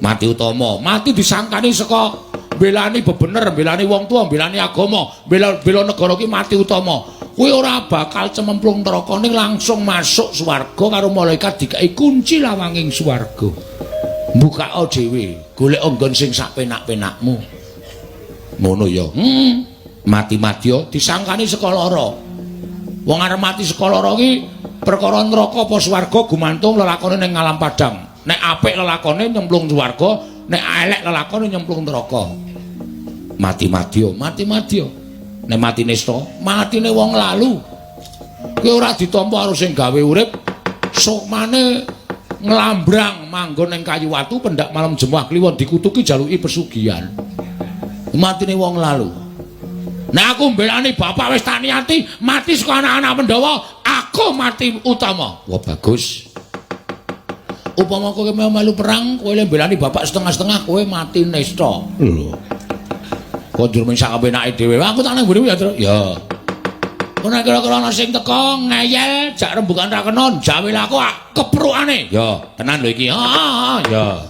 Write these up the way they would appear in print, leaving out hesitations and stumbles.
Mati utama, mati disangkani saka belani bebener, belani wong tua, belani agama, bela negara ki mati utama. Kuwi ora bakal cememplung neraka ning langsung masuk swarga karo malaikat dikai kunci lawanging swarga. Mbukao dhewe, golek nggon sing sak penak-penakmu. Ngono ya. Mati madya disangkani saka lara. Wong arep mati saka lara ki perkara neraka apa swarga gumantung lelakone ning alam padang. Nek apik lelakone nyemplung swarga, nek elek lelakone nyemplung neraka. Mati madya, mati madya. Nek mati nista, matine wong lalu. Kuwi ora ditampa karo sing gawe urip, sukmane nglambrang manggon ning kayu watu pendak malam Jemuah Kliwon dikutuki jaluki pesugihan. Matine wong lalu. Nek aku mbelani bapak wis tak niati mati saka anak-anak Pandhawa, aku mati utama. Wah bagus. Upama kowe melu perang, kowe le mbelani bapak setengah-setengah, kowe mati nista. Lho. Kok njur mung sak kepenake dhewe. Aku tak nang mburi ya, Tru. Ya. Ora kira-kira ana sing teko ngeyel jak rembugan ra kena, jawil aku keprukane. Ya, tenan lho iki. Heeh, ya.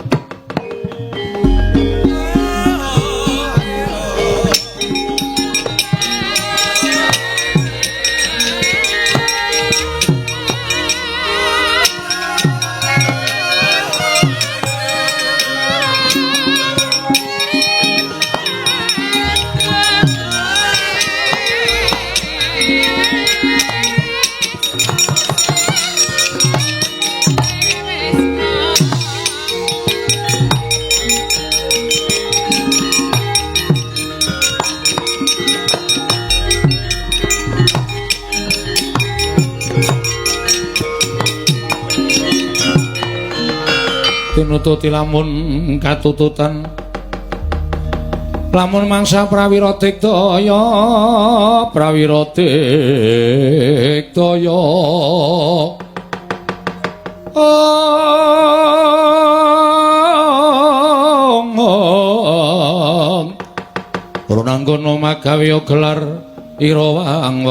Tinututi lamun katututan lamun mangsa prawira digdaya prawira digdaya ong Runanggono magawe gelar ira wang-wang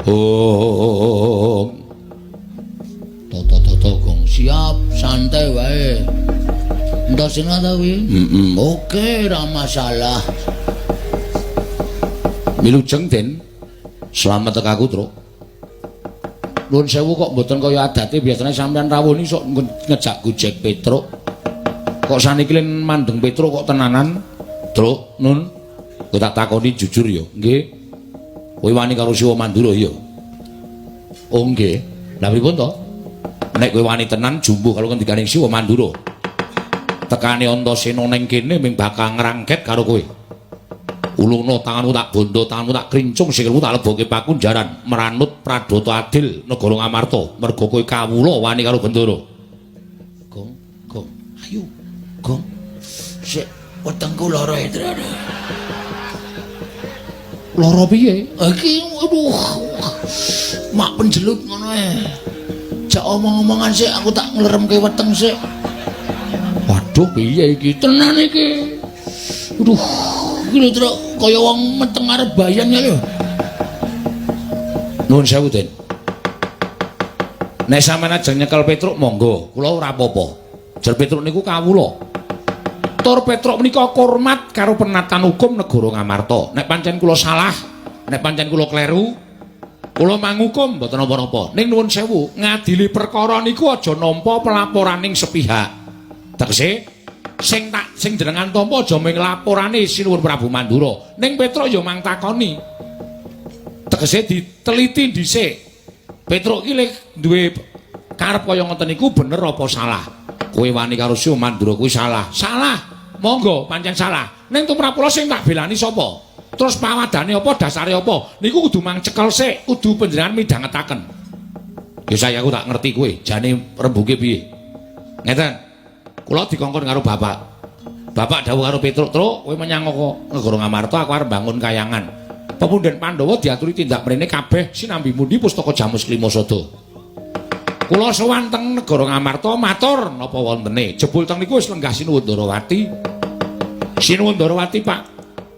ong Toto gong siap santai wae. Ndasina ta kuwi? Heeh. Oke, ora masalah. Wilujeng Den. Slamet tekaku, Truk. Nuwun sewu kok mboten kaya adate biasane sampean rawuh niki sok ngejak gojek Petruk. Kok saniki len mandeng Petruk kok tenanan? Truk, Nun. Kowe tak takoni jujur ya. Nggih. Kowe wani karo Siwa Mandura ya? Oh nggih. Lah pripun to? Nek kowe wani tenan jumbuh karo ngendikane Siwa Mandura. Tekane Antasena ning kene ming bakal ngrangket karo kowe. Ulungno tanganmu tak bondo, tanganmu tak krincung, sikilmu tak lebokke pakunjaran, meranut pradata adil negara Ngamarta. Merga kowe kawula wani karo Bendara. Gong, gong, ayo, gong. Sik, wetengku lara e, Lara piye? Iki aduh. Mak penjelut ngono e. Jak omong-omongan sik aku tak ngleremke weteng sik. Waduh piye iki? Tenan iki. Aduh, iki lho Truk, kaya wong meteng arep bayan ya lho. Nuwun sewu, Den. Nek sampeyan ajeng nyekel Petruk monggo, kula ora apa-apa. Jer Petruk niku kawula. Tur Petruk menika hormat karo penatan hukum negara Ngamarta. Nek pancen kula salah, nek pancen kula kleru, kula mangukum mboten napa-napa. Ning nuwun sewu, ngadili perkara niku aja nampa pelaporaning sepihak. Tegese sing tak sing jenengan tampa aja mung laporane Sinuwun Prabu Mandura. Ning Petruk ya mang takoni. Tegese diteliti dhisik. Petruk iki lek duwe karep kaya ngoten niku bener apa salah? Kowe wani karo Siwa Mandura kuwi salah. Salah. Monggo pancen salah. Ning tumrap kula sing tak belani sapa? Terus pawadane apa, dasare apa? Niku kudu mang cekel sik, kudu panjenengan midhangetaken. Ya saya aku tak ngerti kowe, jane rembuke piye. Ngeten. Kula dikongkon karo bapak. Bapak dawuh karo Petruk, "Truk, kowe menyang negara Ngamarta, aku arep bangun kayangan." Pepundhen Pandhawa diaturi tindak mrene kabeh sinambi mundi pustaka Jamus Klima Sada. Kula sowan teng negara Ngamarta matur napa wontene. Jebul teng niku wis lenggah Sinuwun Ndarawati. Sinuwun Ndarawati, Pak,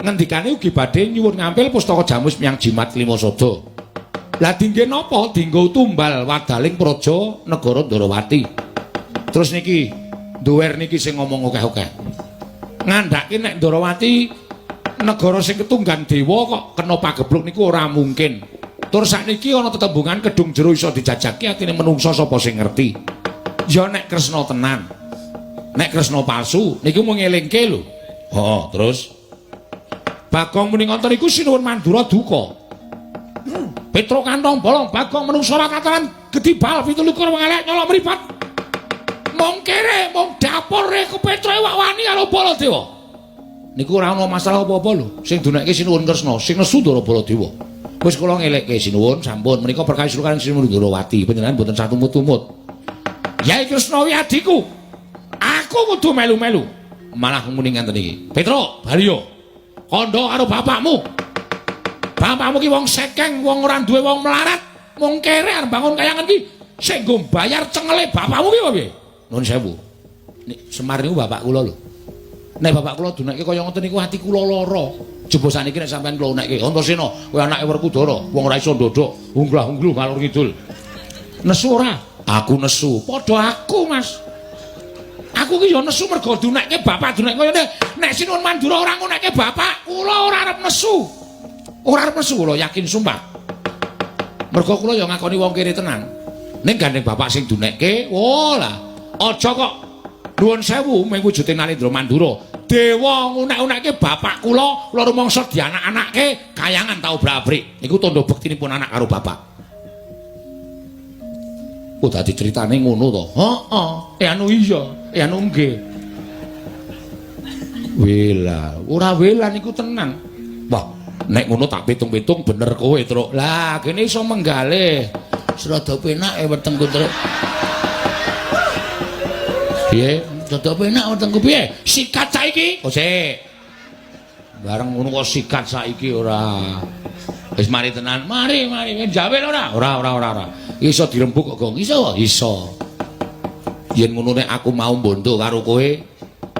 ngendikane ugi badhe nyuwun ngampil pustaka Jamus miyang Jimat Klima Sada. Lah dingge napa? Dinggo tumbal wadaling praja negara Ndarawati. Terus niki duwer niki sing ngomong akeh-akeh. Ngandhake nek Ndarawati negara sing ketunggan dewa kok kena pagebluk niku ora mungkin. Tur sakniki ana tetembungan kedung jero iso dijajaki atine menungsa sapa sing ngerti. Ya nek Kresna tenan. Nek Kresna palsu niku mung ngelingke lho. Heeh, terus Bagong muni ngoten iku Sinuwun Mandura duka. Petruk kantong bolong Bagong menungsa ora kataran gedhi bal 27 wong elek nyolok mripat. Mung kere, mung dapure ku Petruk wak wani karo Baladewa. Niku ora ana masalah apa-apa lho. Sing dunekke Sinuwun Kresna, sing nesu Ndara Baladewa. Wis kula ngelekke Sinuwun sampun menika perkawis kula Sinuwun Ndarawati panjenengan mboten satumut-tumut. Yai Kresna wi adhiku. Aku kudu melu-melu. Malah muni ngenten iki. Petruk, bali yo. Kandha karo bapakmu. Bapakmu ki wong sekeng, wong ora duwe, wong melarat, wong kere arep bangun kayangan ki sing nggo bayar cengele bapakmu ki piye? Nuwun sewu. Nek Semar niku bapak kula lho. Nek bapak kula dunekke kaya ngoten niku ati kula lara. Jeba saniki nek sampean kula unekke, Antasena, kowe anake Werkudara, wong ora iso ndodok, unglah-ungluh ngalor ngidul. Nesu ora? Aku nesu. Padha aku, Mas. Aku ki ya nesu mergo dunekke bapak dunekke kaya nek Sinuwun Mandura ora ngunekke bapak, kula ora arep nesu. Ora arep nesu kula yakin sumpah. Mergo kula ya ngakoni wong kere tenan. Ning gandeng bapak sing dunekke, oh lah, aja kok nuwun sewu mung wujude Narendra Mandura. Dewa ngunek-unekke bapak kula, kula rumangsa dianak-anake kayangan tau obrak-abrik. Niku tandha bektinipun anak karo bapak. Oh, dadi critane ngono to. Heeh. Anu iya, anu nggih. Wela, ora wela niku tenan. Wah, nek ngono tak pitung-pitung bener kowe, Truk. Lah, kene iso menggalih. Rada penak e wetengku, Truk. Piye? Rada penak wetengku piye? Sikat saiki. Oh, sik. Bareng ngono kok sikat saiki ora. Wis mari tenan. Mari, mari. Jawel ora? Ora, ora, ora, ora. Iso dirembuk kok, Gong. Iso? Iso. Yen ngono nek aku mau mbondo karo kowe,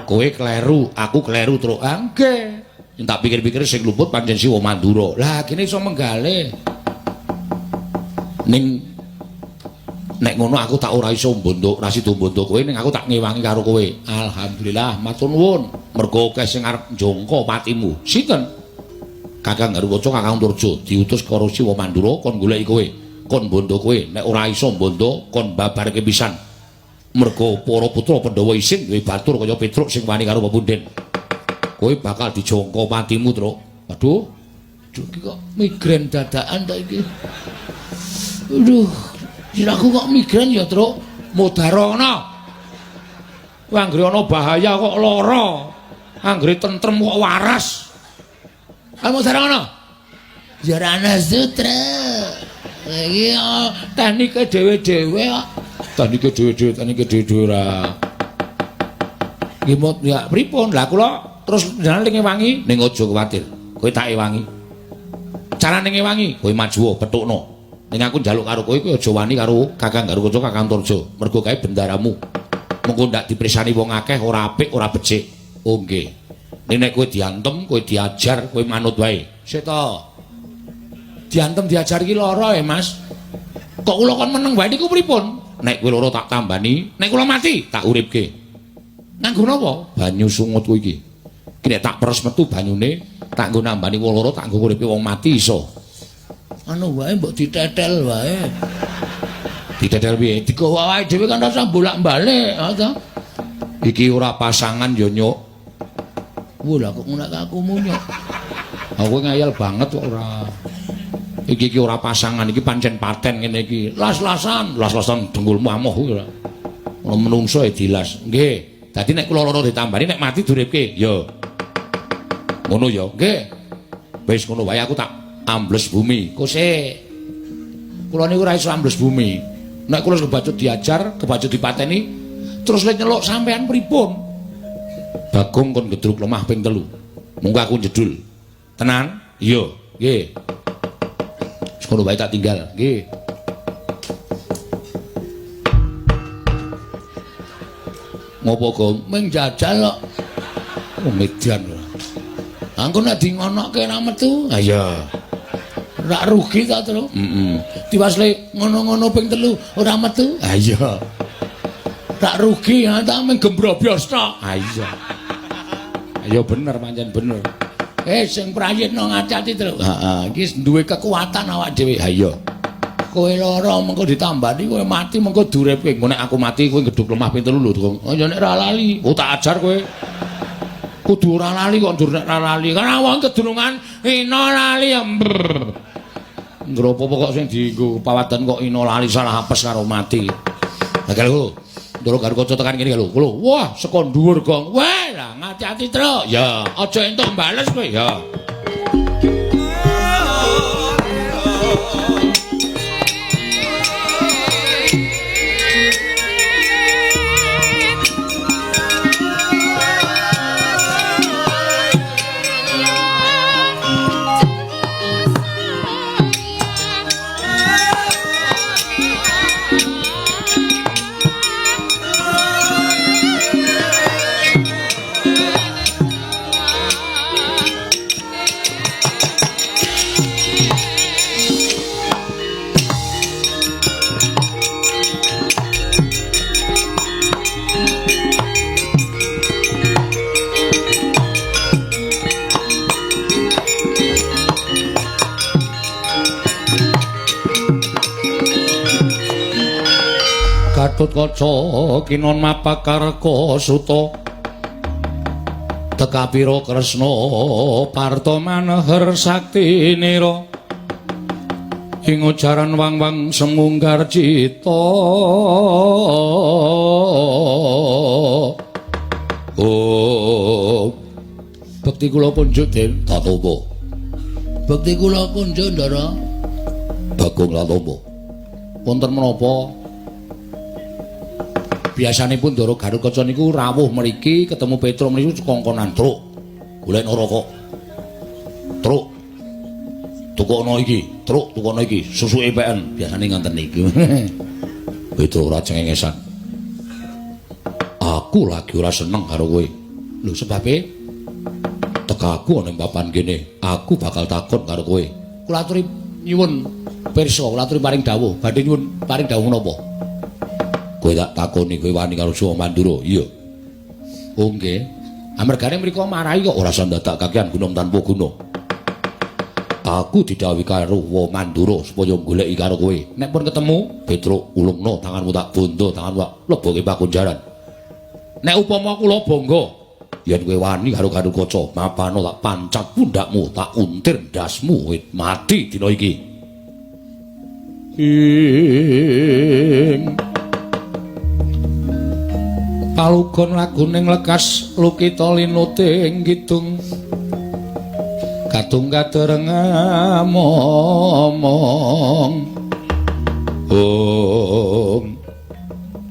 kowe kleru, aku kleru, Truk. Ah, nggih. Yen tak pikir-pikir sing luput pancen Siwa Mandura. Lah, kene iso menggalih. Ning nek ngono aku tak ora iso mbondo, ora sida mbondo kowe, ning aku tak ngewangi karo kowe. Alhamdulillah, matur nuwun. Mergo akeh sing arep njongko patimu. Sinten? Kakang Garuwaca, Kakang Antarja diutus karo Siwa Mandura kon goleki kowe, kon mbondo kowe. Nek ora iso mbondo, kon babarke pisan. Mergo para putra Pandhawa isin duwe batur kaya Petruk sing wani karo pepundhen. Kowe bakal dijongko patimu, Truk. Aduh. Aduh, iki kok migrain dadakan ta iki. Aduh, sirahku kok migrain ya, Truk. Mudarana. Kowe anggere ana bahaya kok lara. Anggere tentrem kok waras. Ayo mudarana. Ya ora ana sutra. Iki teknike dhewe-dhewe kok. Teknike dhewe-dhewe, teknike dhewe-dhewe ora. Nggih mot ya pripun? Lah kula terus jenengan ngewangi ning aja kuwatir. Kowe tak ewangi. Carane ngewangi, kowe maju petukno. Ning aku njaluk karo kowe, kowe aja wani karo Kakang Garukaca, Kakang Antarja. Mergo kae bendaramu. Mengko ndak dipresani wong akeh ora apik, ora becik. Oh nggih. Ning nek kowe diantem, kowe diajar, kowe manut wae. Sik to. Diantem diajar iki lara ya, Mas. Kok kula kon meneng wae niku pripun? Nek kowe lara tak tambani, nek kula mati tak uripke. Nganggo napa? Banyu sungutku iki. Iki nek tak peres metu banyune, tak nggo nambani wong lara, tak nggo nguripi wong mati iso. Anu wae mbok ditetel wae. Ditetel piye? Digawa awake dhewe kan rasa bolak-balik, ha to. Iki ora pasangan ya, Nyuk. Wah, lah kok ngono aku munyuk. Aku ngayal banget kok ora. Iki iki ora pasangan, iki pancen paten ngene iki. Las-lasan, las-lasan dengkulmu amoh kuwi ora. Ono menungso e dilas. Nggih. Dadi nek kula loro ditambani nek mati duripke. Ya. Ngono ya. Nggih. Wis ngono wae aku tak ambles bumi. Kose. Kula niku ora iso ambles bumi. Nek kula kebacut diajar, kebacut dipateni, terus lek nyeluk sampean pripun? Bagong kon gedruk lemah ping 3. Mungko aku jedul. Tenan? Iya, nggih. Wis ngono wae tak tinggal. Nggih. Ngopo, Gong? Ming jajal kok. Oh, median ora. Angko nek di ngonokke ra metu. Ha iya. Rak rugi ta, Tru? Heeh. Diwasle ngono-ngono ping 3 ora metu. Ha iya. Rak rugi ha ta mung gembrobyos tok. Ha iya. Ya bener pancen bener. Sing prayitna ngati-ati, Tru. Heeh, iki duwe kekuatan awak dhewe. Ha iya. Kowe lara mengko ditambani, kowe mati mengko duripke. Engko nek aku mati kowe gedhuk lemah ping 3 lho, Tru. Oh ya nek ora lali, oh tak ajar kowe. Kudu ora lali kok ndur nek ora lali. Karena wong kedunungan ina lali ya. Ngropo kok sing dienggo pawadan kok ina lali salah apes karo mati. Lah lho, Ndoro Garukaca tekan kene lho. Lho, wah saka dhuwur gong. Wah, lah ngati-ati, Tru. Ya, aja entuk bales kowe ya. Gatotkaca kinon mapakarka suta tekapira Kresna parta maneher sakti nira ing ujaran wang-wang semunggar cita. Oh, bekti kula punjuk Den Tatopo. Bekti kula kunjuk Ndara Bagong Latopo. Wonten menapa? Biasanipun Ndara Garukaca niku rawuh mriki ketemu Petruk mriki kongkonan truk. Golekno rokok. Truk. Tukono iki, truk tukono iki, susuke peken. Biasane ngoten niku. Petruk ora cengengesan. Aku lagi ora seneng karo kowe. Lho sebabe tekaku ana ing papan kene, aku bakal takon karo kowe. Kula aturi nyuwun pirsa, kula aturi paring dawuh. Badhe nyuwun paring dawuh menapa? Kowe tak takoni kowe wani karo Suwa Mandura. Iya. Oh nggih. Amergane mriku marahi kok ora usah dadak kakean gunung tanpa guna. Aku didhawuhi karo Wa Mandura supaya goleki karo kowe. Nek pun ketemu, Petruk ulungno tanganmu tak bondo, tanganmu tak leboke pakunjaran. Nek upama kula bangga yen kowe wani karo Garukaca, mapano tak pancat pundakmu, tak untir ndasmu, mati dina iki. Ing palugon laguning lekas lukita linuting kidung kadung kadereng momong. Om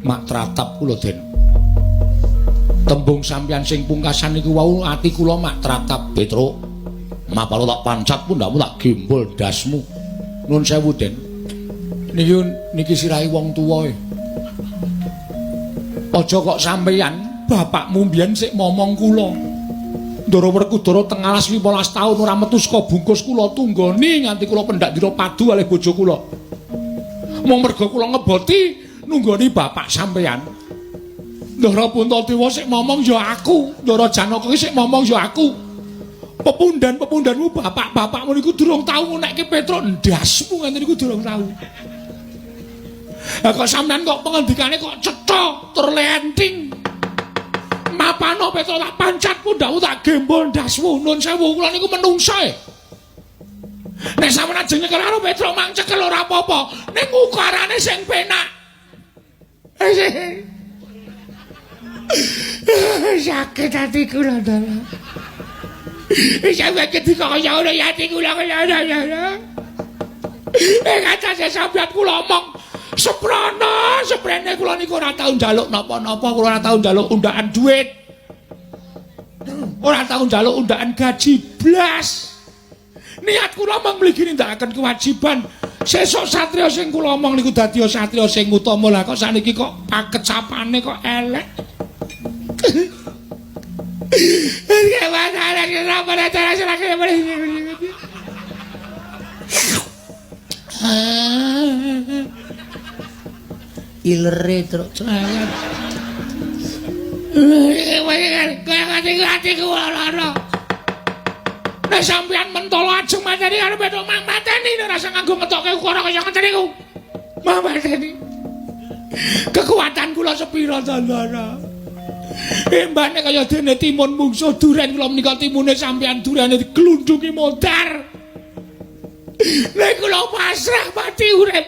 mak tratap kula Den. Tembung sampeyan sing pungkasan niku wau ati kula mak tratap. Petruk mapalo tak pancat pundhakmu tak gembol ndasmu. Nuwun sewu Den. Niki niki sirahe wong tuwa e. Aja kok sampeyan bapakmu mbiyen sik momong kula. Ndara Werkudara teng alas 15 taun ora metu saka bungkus kula tunggoni nganti kula pendak dina padu kalih bojo kula. Mung merga kula ngeboti nunggoni bapak sampeyan. Ndara Puntadewa sik momong ya aku, Ndara Janaka sik momong ya aku. Pepundhen-pepundhenmu bapak-bapakmu niku durung tau ngunekke Petruk ndasmu ngene niku durung tau. Lah kok sampeyan kok pengendikane kok cetha tur lenting. Mapano Petruk tak pancat pundhakmu tak gembol ndasmu. Nun sewu kula niku menungsa e. Nek sampeyan ajeng nyekel karo Petruk mang cekel ora apa-apa, ning ukarane sing penak. Sakit ati kula Ndara. Sampeyan ketika kaya ngono ya ati kula kaya ngono. Ing atase sampeyan kula omong seprana, seprene kula niku ora tau njaluk napa-napa, kula ora tau njaluk undaan duit. Ora tau njaluk undaan gaji blas. Niat kula mung mligi nindakaken kewajiban. Sesuk satriya sing kula omong niku dadi satriya sing utama. Lah kok saniki kok pakecapane kok elek. Ilere truk cerewet. Atiku lara. Nek sampeyan mentolo ajeng mateni karo Petruk mang mateni ora usah nganggo ngetokke ukara kaya ngeten niku. Mang mateni. Kekuatan kula sepira to, Ndara? Embane kaya dene timun mungsuh duren kula menika timune sampeyan durene diglundungi modar. Nek kula pasrah mati urip.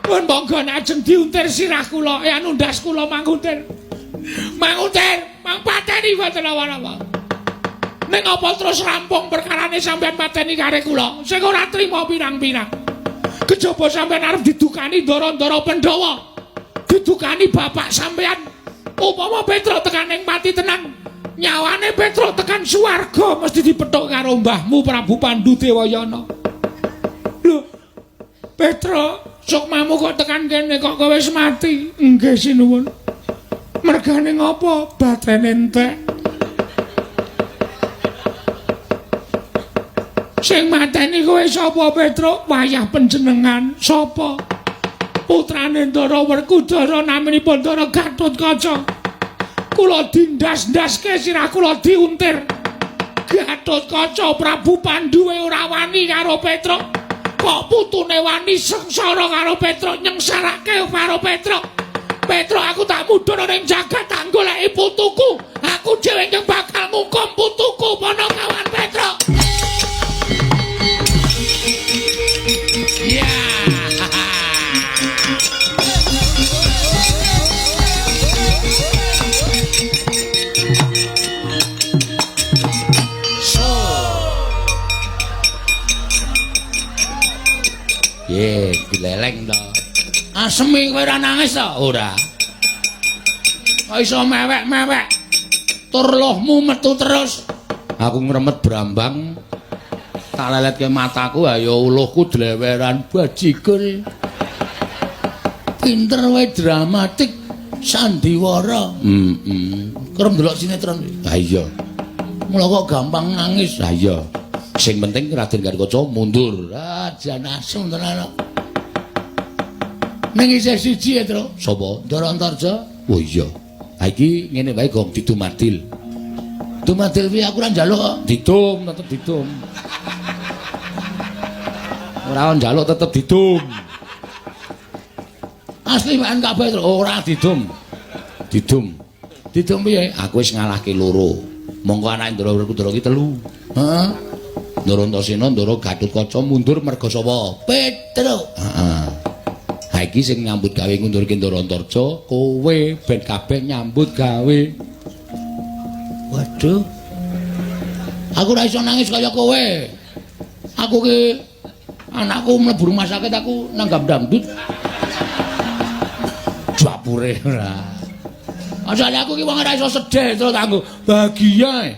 Pun monggo ajeng diuntir sirah kula, anu ndas kula manguntir. Manguntir, mang pateni boten apa-apa. Ning apa terus rampung perkarane sampeyan pateni kare kula sing ora trima pirang-pirang. Kejaba sampeyan arep didukani ndara-ndara Pandhawa. Didukani bapak sampeyan. Upama Petruk tekan ing pati tenang, nyawane Petruk tekan swarga mesti dipethuk karo mbahmu Prabu Pandu Dewayana. Lho, Petruk, sukmamu kok tekan kene kok kowe wis mati? Nggih sinuwun. Mergane ngopo? Batrene entek. Sing mateni kowe sapa Petruk? Wayah panjenengan sapa? Putrane Ndara Werkudara naminipun Ndara Gatotkaca. Kula dindas-ndaske sirah kula diuntir. Gatotkaca Prabu Panduwe ora wani karo Petruk. Kok putune wani sengsara karo Petruk, nyengsarake karo Petruk. Petruk aku tak mudhun ning jagat tak goleki putuku. Aku dhewe ingkang bakal ngukum putuku Panakawan Petruk. Ya. So. Ye, dileleng to. Asemi kowe ora nangis to? Ora. Kok iso mewek-mewek? Tur lohmu metu terus. Aku ngremet brambang. Tak leletke mataku, ayo uluhku dleweran bajigur. Pinter wae dramatik sandiwara. Heeh. Kerep ndelok sinetron. Ha iya. Mula kok gampang nangis. Ha iya. Sing penting Raden Gatotkaca mundur. Ah, jan asem tenan kok. Ning isih siji ya, Tru. Sapa? Ndara Antarja. Oh iya. Ha iki ngene wae gong didumadil. Dumadil piye aku ora njaluk kok. Didum, tetep didum. Ora njaluk tetep didum. Asli bahan kabeh ora didum. Didum. Didum piye? Aku wis ngalahke loro. Monggo anake Ndara Werkudara ki telu. Heeh. Ndara Antasena, Ndara Gatotkaca mundur merga sapa? Petruk. Heeh. Ha iki sing nyambut gawe ngundurke Ndara Antarja, kowe ben kabeh nyambut gawe. Waduh. Aku ora iso nangis kaya kowe. Aku ki anakku mlebu rumah sakit aku nanggap dangdut. Dapure ora. Asale aku ki wong ora iso sedih terus aku bahagia.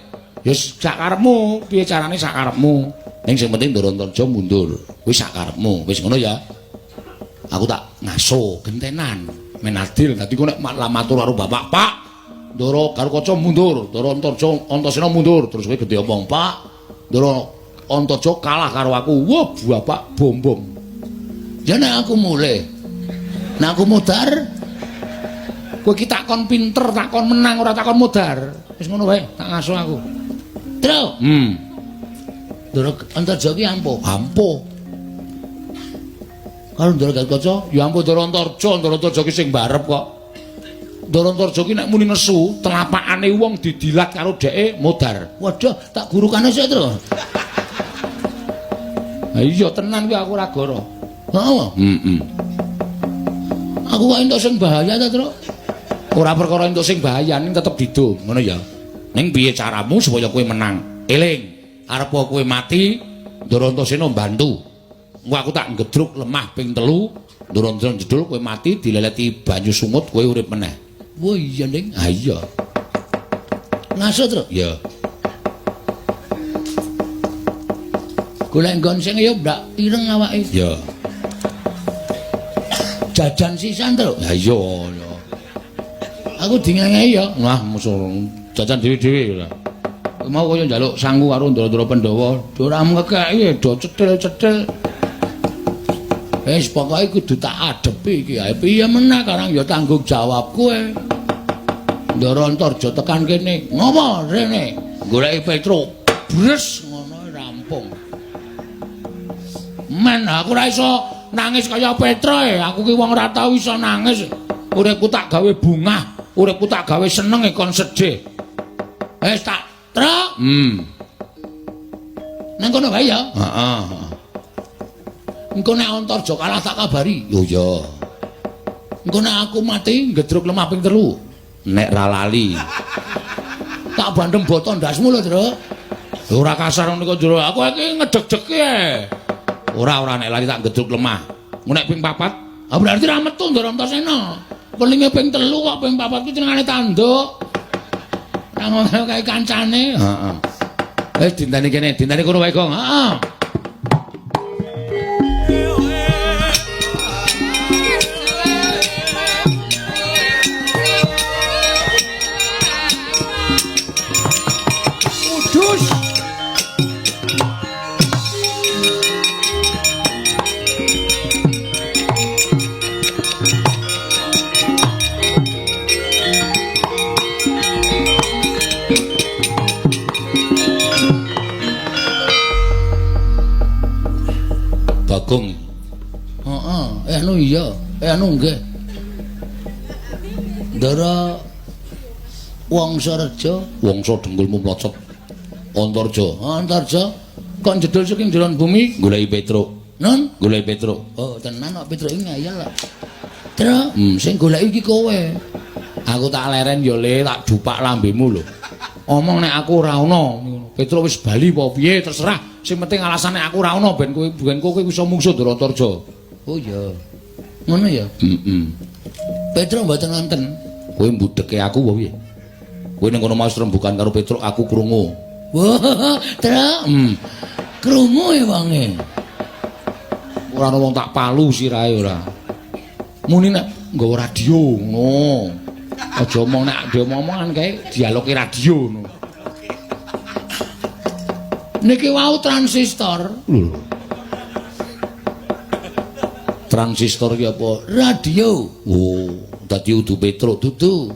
Ya sak karepmu, piye carane sak karepmu. Ning sing penting Ndara Antarja mundur. Kuwi sak karepmu. Wis ngono ya. Aku tak ngaso gentenan men adil. Dadi ku nek matur karo bapak, Pak, Ndara Gatotkaca mundur, Ndara Antarja Antasena mundur, terus kowe gede omong, Pak, Ndara Antarja kalah karo aku. Wah, bapak bom-bom. Ya nek aku mulih. Nek aku modar, kowe iki takon pinter, takon menang ora takon modar. Wis ngono wae, tak ngaso aku. Tru. Ndara Antarja ki ampuh, ampuh. Karo Ndara Gatotkaca, ya ampun Ndara Antarja, Ndara Antarja ki sing barep kok. Ndara Antarja ki nek muni nesu, telapakane wong didilat karo dheke modar. Waduh, tak gurukane sik, Tru. Ha iya tenan kuwi aku ora goro. Heeh. Heeh. Aku kok entuk sing bahaya ta, Tru? Ora perkara entuk sing bahaya, ning tetep didum, ngono ya. Ning piye caramu supaya kowe menang? Eling, arep kowe mati, Ndara Antasena mbantu. Engko aku tak ngedruk lemah ping 3, Ndara Antasena jedul kowe mati dileleti banyu sungut kowe urip meneh. Wah iya, Ning. Ha iya. Ngaso, Tru? Iya. Golek nggon sing ya ndak ireng awake. Iya. Jajan sisan, Tru? Ha iya, ya. Aku dingengehi ya. Wah, musuh jajan dhewe-dhewe ora. Kowe mau kaya njaluk sangu karo ndara-ndara Pandhawa, ora ngekeki do cetil-cetil. Wis pokoke kudu tak adepi iki. Ha piye meneh karang ya tanggung jawab kowe. Ndara Antarja tekan kene. Ngopo rene? Goleki Petruk. Bres ngono rampung. Men aku ora iso nangis kaya Petruk e. Aku ki wong ora tau iso nangis. Uripku tak gawe bungah, uripku tak gawe seneng e kon sedih. Wis tak truk. Nang kono wae ya. Heeh. Engko nek Antarja kalah tak kabari. Yo iya. Engko nek aku mati ngedruk lemah ping 3. Nek ra lali. Tak bandem boto ndasmu lho, Truk. Ora kasar ngono kok, Jero. Aku iki ngedeg-degi e. Ora ora nek lali tak ngedruk lemah. Engko nek ping 4, ah berarti ra metu Ndara Antasena. Pelinge ping 3 kok ping 4 kuwi jenengane tanduk. Ra ngono kae kancane. Heeh. Wis dinteni kene, dinteni kono wae, Gong. Heeh. Bagong. Heeh, anu iya, anu nggih. Ndara Wangsareja, Wangsa dengkulmu mlocot. Antarja, Antarja kok njedul saking jeron bumi goleki Petruk. Nun, goleki Petruk. Oh, tenan kok Petruk iki ngeyel kok. Truk, sing goleki iki kowe. Aku tak leren ya Le, tak dupak lambemu lho. Omong nek aku ora ana, Petruk wis bali apa piye terserah. Sing penting alasane aku ora ana ben kowe iso mungsuh Ndara Antarja. Oh iya. Ngono ya? Heeh. Petruk mboten wonten. Kowe mbudheke aku apa piye? Kowe ning kono mau rembukan karo Petruk aku krungu. Wah, Truk. Krungu e wonge. Ora ana wong tak palu sirahe ora. Muni nek nggawa radio ngono. Aja omong nek diomong-omongan kae dialoge radio ngono. Niki wau transistor. Lho. Transistor ki apa? Radio. Oh, dadi udu Petruk dudu.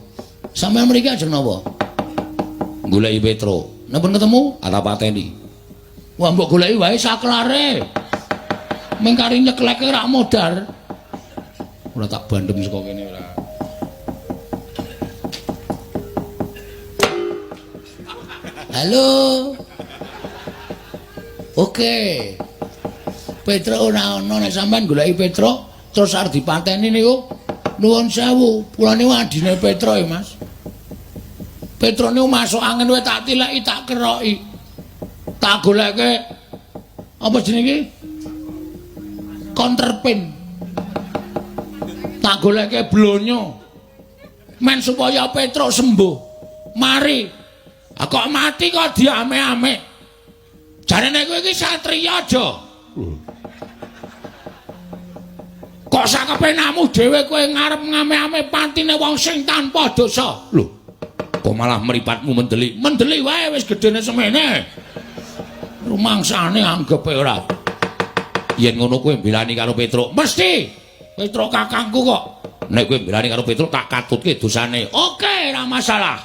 Sampeyan mriki ajeng napa? Goleki Petruk. Napa ketemu? Ora pateni. Wah, mbok goleki wae saklare. Ming kari nyekleke rak modar. Ora tak bandem saka kene ora. Halo. Oke. Petruk ora ana nek sampean goleki Petruk terus arep dipateni niku. Nuwun sewu, kula niku adine Petruk ya, Mas. Petruk niku masuk angin wae tak tileki, tak keroki. Tak goleke apa jenenge iki? Counterpin. Tak goleke blonyo. Men supaya Petruk sembuh. Mari. Ah kok mati kok diame-ame. Jarene kowe iki satriya aja. Kok sakepenamu dhewe kowe ngarep ngame-ame patine wong sing tanpa dosa. Lho, kok malah mripatmu mendelik. Mendelik wae wis gedene semene. Rumangsane anggepe ora. Yen ngono kowe mbelani karo Petruk. Mesti. Petruk kakangku kok. Nek kowe mbelani karo Petruk tak katutke dosane. Oke, ora masalah.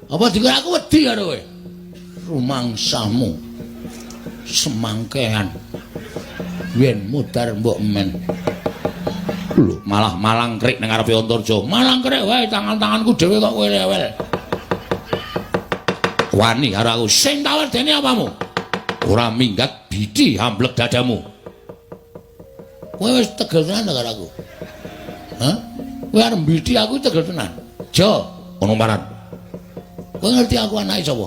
Apa dikira aku wedi karo kowe? Rumangsamu. Semangkean yen mudar mbok men. Lho, malah malangkrik nang ngarepe Antarja. Malangkrik wae tangan-tanganku dhewe kok kowe rewel. Wani karo aku. Sing tak wedeni apamu? Ora minggat bidi amblek dadamu. Kowe wis tegel tenan karo aku. Hah? Kowe arep mbidi aku tegel tenan. Jo, ono maran. Kowe ngerti aku anake sapa?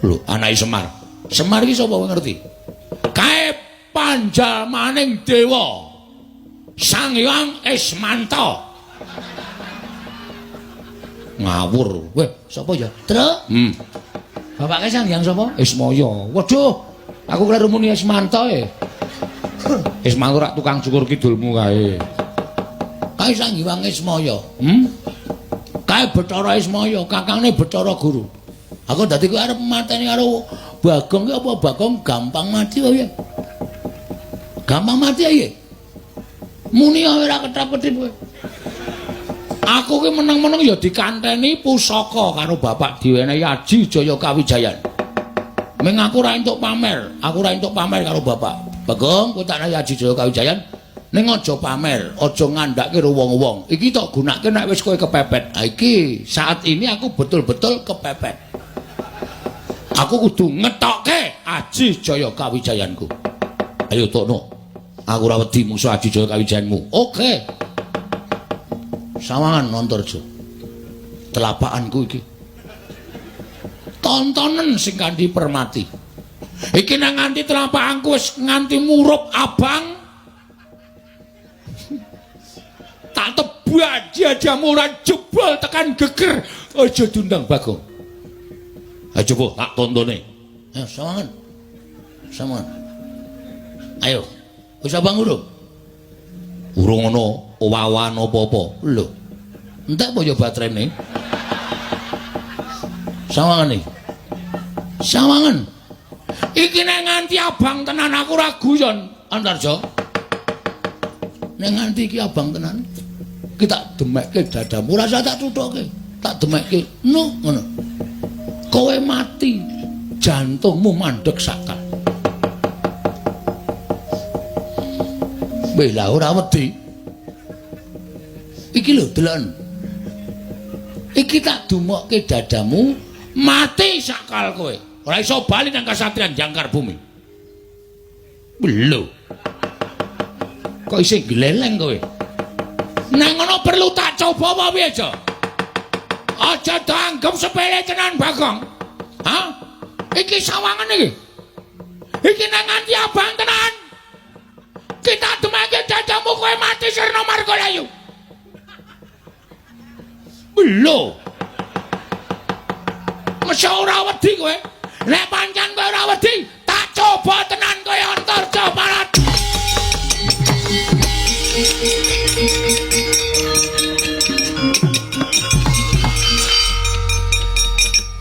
Lho, anake Semar. Semar iki sapa kowe ngerti? Kae panjalmaning dewa Sang Hyang Ismanta. Ngawur. Weh, sapa ya? Truk. Bapake Sang Hyang sapa? Ismaya. Waduh, aku kleru muni Ismanta e. Ismanta rak tukang cukur kidulmu kae. Kae Sang Hyang Ismaya. Kae Bathara Ismaya, kakangne Bathara Guru. Aku dadi kowe arep mateni karo Bagong ki apa Bagong gampang mati wae. Gampang mati ae. Muni ora ketap-ketip kowe. Aku ki meneng-meneng ya dikanteni pusaka karo bapak diwenehi Aji Jaya Kawijayan. Ming aku ora entuk pamer, aku ora entuk pamer karo bapak. Bagong, kowe tak nehi Aji Jaya Kawijayan ning aja pamer, aja ngandhake karo wong-wong. Iki tok gunake nek wis kowe kepepet. Ha iki saat ini aku betul-betul kepepet. Aku kudu ngetokke Aji Jaya Kawijayanku. Ayo tokno. Aku ora wedi musuh Aji Jaya Kawijayanmu. Oke. Sawangan Antarja. Telapakanku iki. Tontonen sing kanthi permati. Iki nang nganti telapakanku wis nganti murup abang. Tak tebak dadamu ora jebol tekan geger. Aja diundang Bagong. Ayo coba tak tontone. Ayo sawangan. Sawangan. Ayo. Wis abang urung? Urung ana owawan apa-apa. Lho. Entek apa ya baterene? Sawangan iki. Sawangan. Iki nek nganti abang tenan aku ora guyon, Antarja. Nek nganti iki abang tenan, iki tak demekke dadamu, ora usah tak tuthuke. Tak demekke. No, ngono. Kowe mati, jantungmu mandeg sakal. Weh lah ora wedi. Iki lho deloken. Iki tak dumokke dadamu, mati sakal kowe. Ora iso bali nang kasatriyan Jangkar Bumi. Lho. Kok isih gleleng kowe? Nang ngono perlu tak coba apa piye, Jo? Aja dianggep sepele tenan, Bagong. Hah? Iki sawangan iki. Iki nang nganti abang tenan. Kita demake dadamu kowe mati sirna margalayu. Lho. Mesti ora wedi kowe. Nek pancen kowe ora wedi, tak coba tenan kowe Antarja Parat.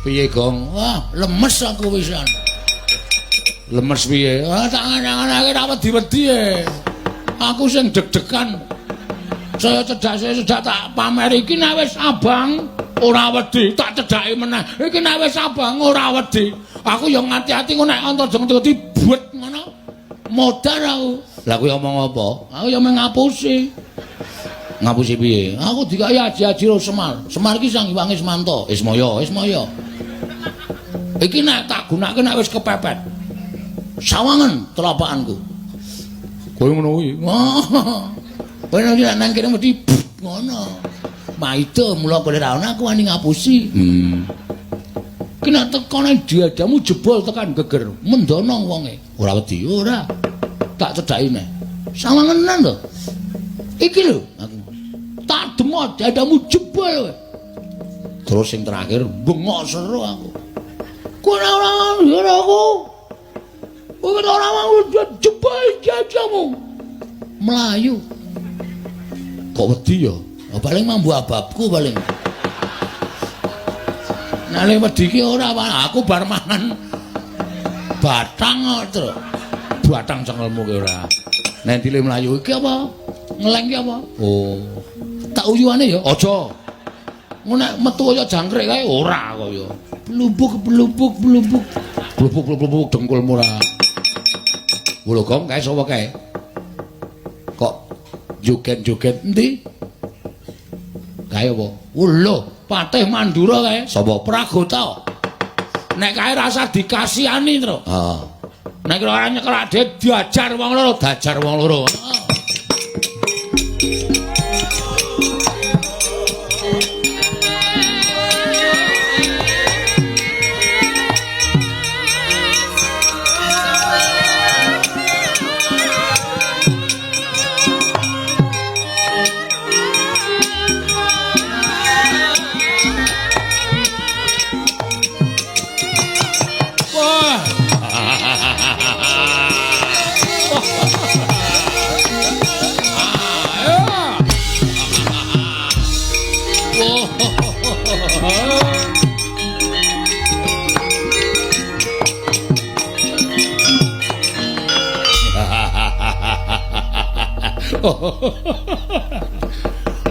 Piye, Gong? Wah, lemes aku wisan. Lemes piye? Ah, tak angan-anganake ora wedi-wedi e. Aku sing deg-degan. Saya cedak tak pamer iki nek wis abang ora wedi, tak cedhaki meneh. Iki nek wis abang ora wedi. Aku ya ngati-ati kok nek Antarja ngerti buet ngono. Modar aku. Lah kuwi omong apa? Aku ya mung ngapusi. Ngapusi piye? Aku dikai aji-aji ro Semar. Semar iki sang iwange Semanta. Ismaya, Ismaya. Iki nek tak gunake nek wis kepepet. Sawangan telapakanku. Kowe ngono kuwi. Kowe nek nang kene mesti ngono. Maida mula kowe ra ono aku wani ngapusi. Ki nek teko nang dadamu jebol tekan geger, mendono wonge. Ora wedi, ora. Tak cedhaki neh. Sawangenan to. Iki lho aku. Tak demot dadamu jebol kowe. Terus sing terakhir bengok seru aku. Kowe ora ora aku. Kowe ora mau jebol dadamu. Melayu. Kok wedi ya? Paling mambu ababku paling. Nek wedi ki ora, aku bar mangan batang kok, Tru. Batang cengelmu ki ora. Nek dile mlayu iki apa? Ngeleng ki apa? Oh. Tak uyuane ya? Aja. Ngono nek metu kaya jangkrik kae ora kaya. Blubuk blubuk blubuk. Blubuk blubuk dengkulmu ora. Lho Gong, kae sapa kae? Kok joget-joget endi? Kae apa? Lho, Patih Mandura kae. Sapa? Pragota. Nek kae rasa dikasihani, Tru. Heeh. Nek ora nyekel adhe diajar wong loro, dajar wong loro.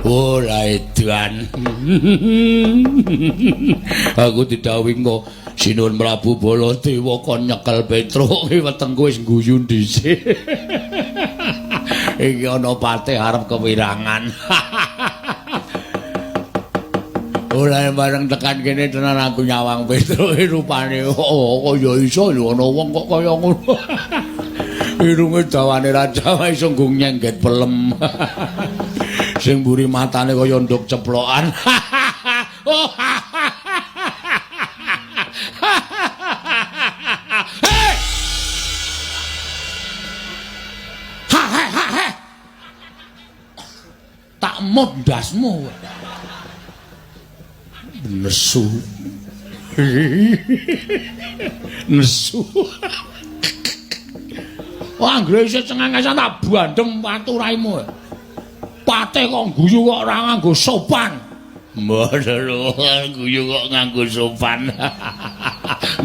Ora edan. Aku didhawuhi engko Sinuwun Prabu Baladewa kon nyekel Petruk wetengku wis guyu dhisik. Iki ana patih arep kewirangan. Ora bareng tekan kene tenan aku nyawang Petruk rupane oh kaya iso lho ana wong kok kaya ngono. Irunge dawane raja iso nggo nyengget pelem. Sing mburi matane kaya nduk ceplokan. Oh. Hei! Ha ha ha ha. Tak mot ndasmu. Nesu. Nesu. Wah, anggere isih cengengesan tak bandem watu raimu. Patih kok guyu kok ora nganggo sopan. Mboten lho, guyu kok nganggo sopan.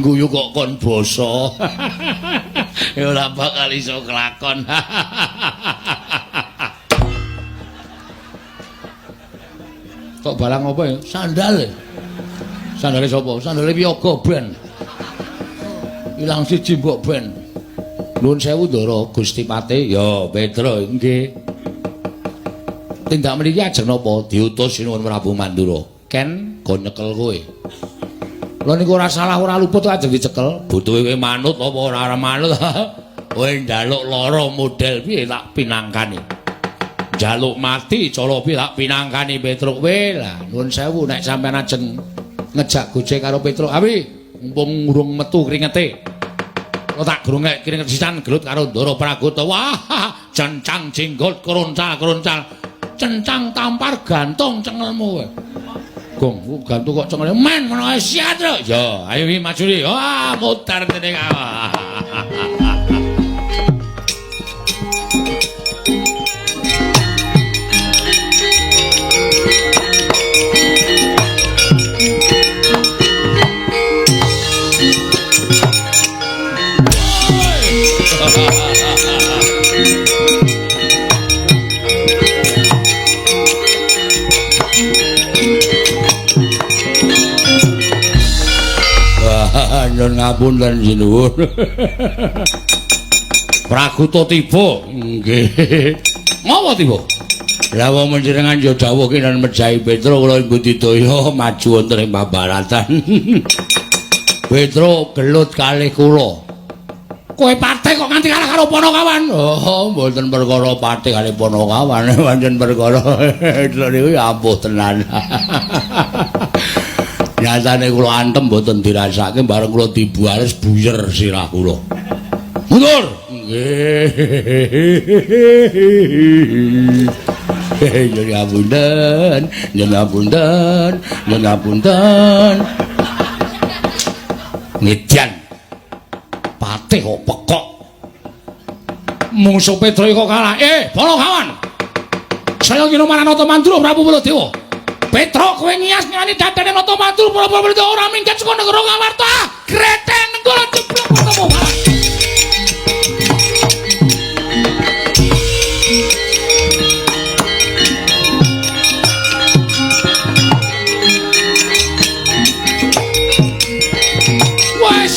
Guyu kok kon basa. Ya ora bakal iso kelakon. Kok barang apa ya? Sandal. Sandale sapa? Sandale Wiyaga ben. Ilang siji mbok ben. Nuwun sewu Ndara Gusti Patih. Ya, Petro nggih. Tindak mriki ajeng napa? Diutus Sinuwun Prabu Mandura. Ken go nyekel kowe. Lha niku ora salah ora luput ajeng dicekel. Butuhe kowe manut apa ora manut? Kowe njaluk lara model piye tak pinangkani. Njaluk mati cara piye tak pinangkani Petruk kowe. Lah nuwun sewu nek sampean ajeng ngejak gojek karo Petruk. Awi mumpung urung metu kringete. Kok tak grungek kringet sisan gelut karo Ndara Pragota. Wah, cencang jenggot kroncal-kroncal. Cencang tampar gantung cengelmu kowe. Gong, gantung kok cengele men ngono ae siat lho. Ya, ayo iki maju iki. Wah, mutar dene kae. Nyuwun ngapunten sinuwun. Praguta tiba. Nggih. Ngapa tiba? Lah wong panjenengan ya dawuh kinan mejahi Petro kula budidaya maju wonten ing pabaratan. Petro gelut kalih kula. Kowe patih kok nganti kalah karo Panakawan? Oh, mboten perkara patih kalih Panakawan, pancen perkara niku ya ampuh tenan. Nyatane kula antem mboten dirasake bareng kula dibuares buyer sirah kula. Mundur. Nggih. Nyuwun ngapunten, nyuwun ngapunten, nyuwun ngapunten. Ngedian. Patih kok pekok. Mungsuh Petro kok kalah. Panakawan. Saya kira marang Nata Mandura Prabu Baladewa. Petro kowe ngias ngani dadane Nata Mandura Prabu Baladewa ora minggat saka negara Ngawarta. Greten nenggala jeblok ketemu. Wes.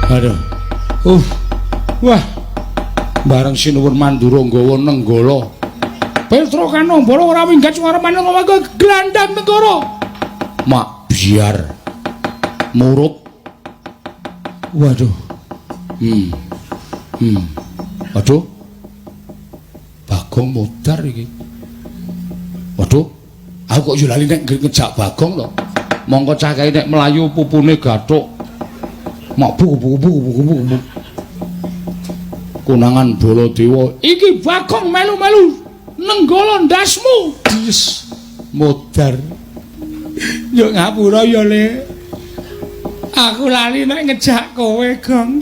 Aduh. Wah. Bareng Sinuwun Mandura nggawa nenggala. Petro Kanambara ora minggat suwarmane ngomong glandang negara. Mak biar murup. Waduh. Waduh. Bagong modar iki. Waduh. Aku kok yo lali nek ngejak Bagong to. Mongko cah kae nek mlayu pupune gathuk. Mak bu bu bu bu bu bu. Konangan Baladewa, iki Bagong melu-melu nenggala ndasmu. Yes, modar. Yo ngapura ya, Le. Aku lali nek ngejak kowe, Gong.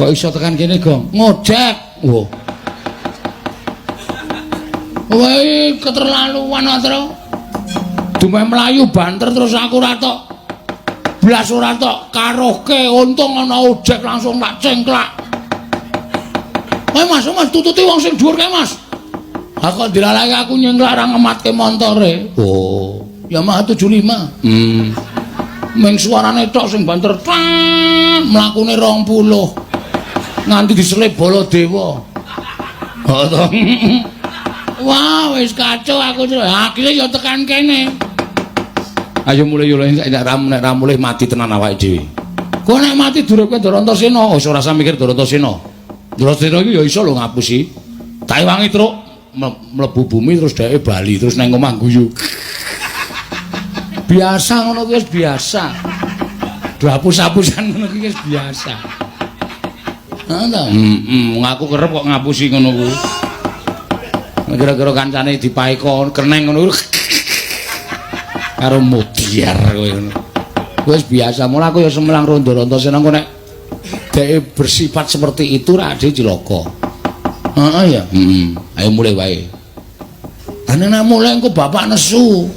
Kok iso tekan kene, Gong? Ngojek. Wah. Woi, keterlaluan Tru. Dumeh mlayu banter terus aku ora tok. Blas ora tok karohke, untung ana ojek langsung tak cengklak. Woi Mas, Mas tututi wong sing dhuwur kae, Mas. Aku dilalake aku nyengklak ora ngematke montore. Oh, Yamaha 75. Ming suarane tok sing banter tang, mlakune 20. Nganti diselip Baladewa. Oh to. Wah, wis kacau aku. Akhire ya tekan kene. Ayo mulih yo nek ra mulih mati tenan awake dhewe. Kowe nek mati durung kowe Darantasena, wis ora usah mikir Darantasena. Darantasena iki ya iso lho ngapusi. Tak ewangi truk mlebu bumi terus dheke bali terus nang omah guyu. Biasa ngono kuwi wis biasa. Do hapus-hapusan ngono kuwi wis biasa. Heeh ta? Heeh, aku kerep kok ngapusi ngono kuwi. Kira-kira kancane dipaeko keneng ngono kuwi. Karo mudyar kowe ngono. Wis biasa, mula aku ya semelang rondo Antasena engko nek dheke bersifat seperti itu ra ade cilaka. Heeh ya. Heeh. Ayo mulih wae. Ane nek mulih engko bapak nesu.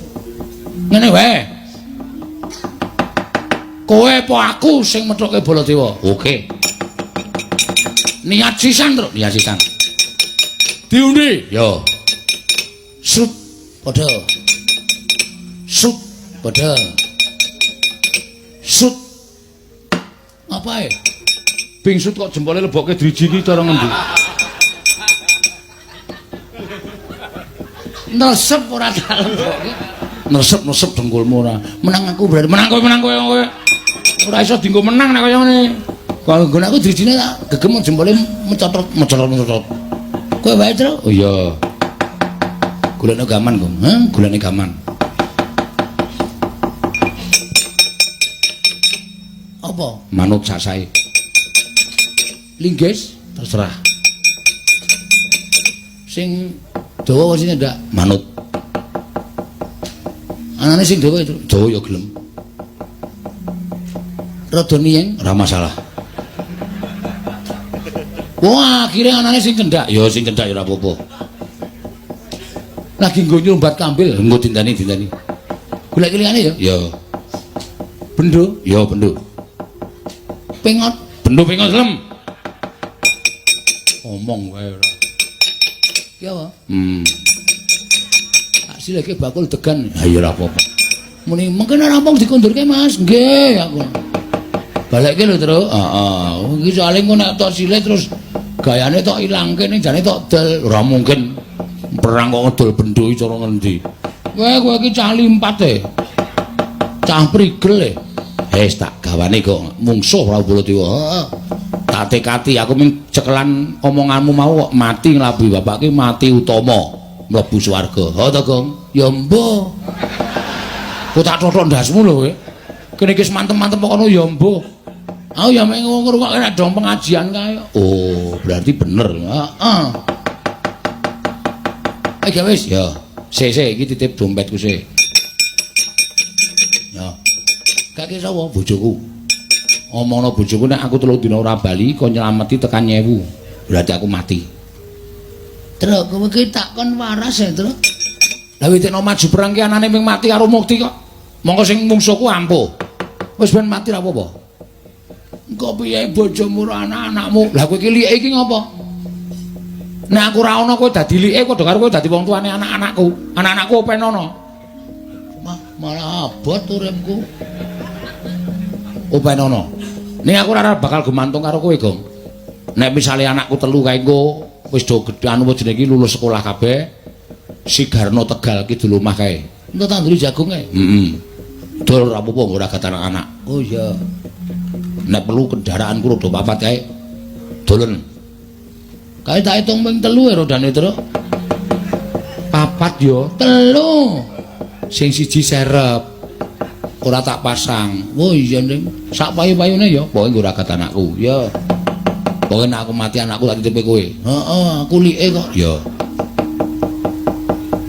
Ngene wae. Kowe apa aku sing methuke Baladewa? Oke. Niat sisan, Truk, niat sisan. Diundi? Yo. Sut padha. Sut padha. Sut. Apa ae? Bingsut kok jempole lebokke driji iki cara ngendi? Nesep ora tak lebokke. Nesep-nesep dengkulmu ora. Menang aku berarti menang kowe, menang kowe kowe. Ora iso dienggo menang nek kaya ngene. Kalau nggon aku drijine tak gegem jempole mecotot mecotot mecotot. Kowe wae, Tru. Oh iya. Golekno gaman, Gong. Hah, golekne gaman. Apa? Manut sasae. Linggis terserah. Sing dawa apa sing ndak? Manut. Anane sing dawa itu, dawa ya gelem. Rada niyeng ora masalah. Wah, akhire anane sing cendhak. Ya sing cendhak ya ora apa-apa. Lagi nggo nyumbat kambil, nggo dintani-dintani. Golek liyane ya? Ya. Bendo? Ya, bendo. Pengot, bendo pengot lem. Omong wae ora. Ki apa? Tak sileke bakul degan. Ha iya ora apa-apa. Muni mengke nek rampung dikondurke, Mas. Nggih, aku. Balekke lho, Tru. Heeh. Iki soalé engko nek tok silih terus gayane tok ilangke ning jane tok del. Ora mungkin. Perang kok ngedol bendo iki cara ngendi? Kowe kowe iki cah limpat e. Cah prigel e. Wis tak gawane kok mungsuh Prabu Baladewa. Heeh. Tak tekati aku ming cekelan omonganmu mau kok mati nglabuhi bapak ki mati utama mlebu swarga. Ha to, Gong? Ya mbuh. Kok tak thothok ndasmu lho kowe. Kene iki wis mantem-mantem kok kono ya mbuh. Aku ya mek ngrungokke nek dong pengajian kae. Oh, berarti bener. Heeh. Eh, wis ya. Sik sik iki titip dompetku sik. Ya. Kake sapa? Bojoku. Omongno bojoku nek aku 3 dina ora bali kon nyelameti tekan 1000. Berarti aku mati. Truk, kowe iki tak kon waras ya, Truk. Lah witekno maju perang ki anane ming mati karo mukti kok. Mongko sing mungsuhku ampuh. Wis ben mati ra apa-apa. Engko piye bojomu ora anak-anakmu? Lah kowe iki like iki ngopo? Nek aku ora ana kowe dadi like padha karo kowe dadi wong tuane anak-anakku. Anak-anakku open ana. Mah malah abot uripku. Open ana. Ning aku ora bakal gumantung karo kowe, Gong. Nek misale anakku 3 kae engko wis do gedhe anu jenenge iki lulus sekolah kabeh. Si Garno Tegal kidul omah kae. Engko tanduri jagung kae. Heeh. Dol ora apa-apa ora gatan anak. Oh iya. Nek perlu kendaraanku roda 4 kae. Dolen. Kae tak hitung ping 3 ya rodane, Truk. 4 yo, 3. Sing siji serep. Ora tak pasang. Oh iya, Ning. Sak payu-payune ya, pokoke nggo ragat anakku. Ya. Pokoke nek aku mati anakku tak titipe kowe. Heeh, aku like kok. Ya.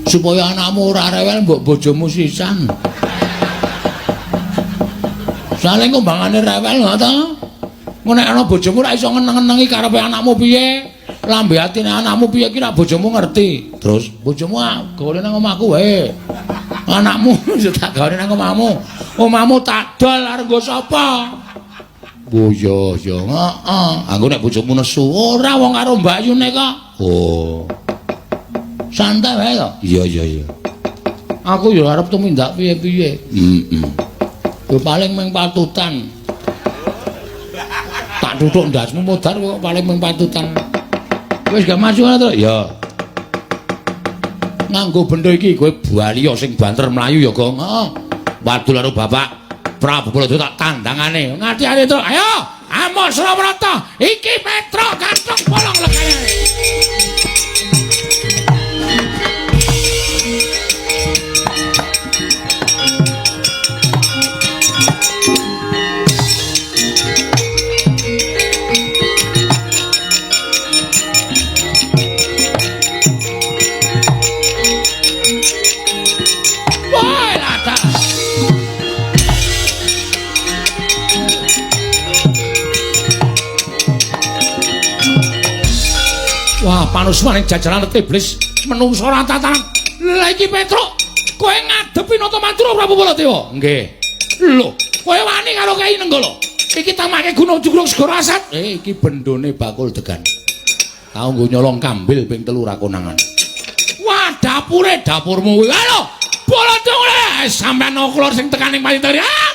Supaya anakmu ora rewel mbok bojomu sisan. Saling kumbangane rewel ngono ta? Nek ana bojomu ora iso ngeneng-ngenengi karepe anakmu piye? Lambe atine anakmu piye ki rak bojomu ngerti. Terus bojomu gawe nang omahku wae. Anakmu tak gawe nang omahmu. Omahmu tak dol arep nggo sapa? Oh iya iya, heeh. Anggo nek bojomu nesu, ora wong karo mbakyune kok. Oh. Santai wae to. Iya iya iya. Aku ya arep tumindak piye-piye. Heeh. Yo paling mung patutan. Tak tutuk ndasmu modar kok paling mung patutan. Wis gak maju ana to? Ya. Nganggo benda iki kowe bali sing banter mlayu ya, Gong. Heeh. Wadul karo Bapak Prabu Baladewa tak tandangane. Ngati-ati to. Ayo, amok Surawarta. Iki Petruk kathok bolong legane. Wah, panusmane jajaran iblis menungso ora tatanan. Lha iki Petruk, kowe ngadepi Nata Madura Prabu Baladewa? Nggih. Lho, kowe wani karo Kyai Nenggala? Iki tamake Gunung Jugrung Segara Asat. Iki bendone bakul degan. Tau nggo nyolong kambil ping 3 ra konangan. Wah, dapure dapurmu kuwi. Lho, Baladewa sampean oklor sing tekaning pati. Ah,